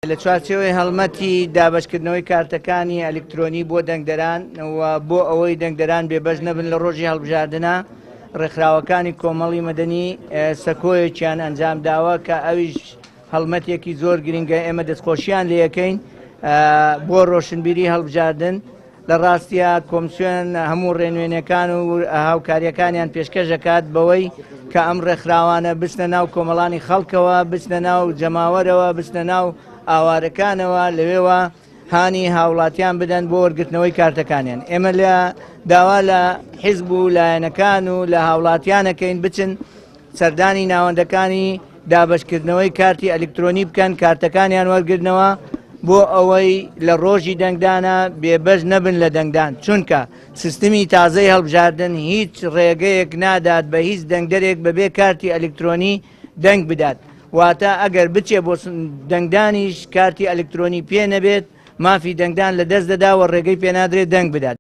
لە چوارچێوەی هەڵمەتی دابەشکردنەوەی کارتەکانی ئەلیکترۆنی بۆ دەنگدەران و بۆ ئەوەی دەنگدەران بێبەش نەبن لە ڕۆژی هەڵبژاردنە، ڕێکخراوەکانی کۆمەڵی مەدەنی سەکۆیەکیان ئەنجام داوە کە ئەویش هەڵمەتێکی زۆر گرنگە، ئێمە دەستخۆشیان لێەکەین بۆ ڕۆشنبیری هەڵبژاردن. لە ڕاستیا کۆمسیۆن هەموو ڕێنوێنەکان و هاوکاریەکانیان پێشکەش دەکات بەوەی کە ئەم ڕێکخراوانە بچنە ناو کۆمەڵانی خەڵکەوە، بچنە ناو جەماوەرەوە، بچنە ناو ئاوارەکانەوە، لەوێوە هانی هاوڵاتیان بدەن بۆ وەرگرتنەوەی کارتەکانیان. ئێمە لە داوا لە حیزب و لایەنەکان و لە هاوڵاتیانەکەین بچن سەردانی ناوەندەکانی دابەشکردنەوەی کارتی ئەلیکترۆنی بکەن، کارتەکانیان وەرگرنەوە بۆ ئەوەی لە ڕۆژی دەنگدانە بێبەش نەبن لە دەنگدان، چونکە سیستمی تازەی هەڵبژاردن هیچ ڕێگەیەک نادات بە هیچ دەنگدەرێک بەبێ کارتی ئەلیکترۆنی دەنگ بدات، واتە ئەگەر بچێ بۆ دەنگدانیش کارتی ئەلیکترۆنی پێ نەبێت مافی دەنگدان لەدەست دەدا و ڕێگەی پێنادرێت دەنگ بدات.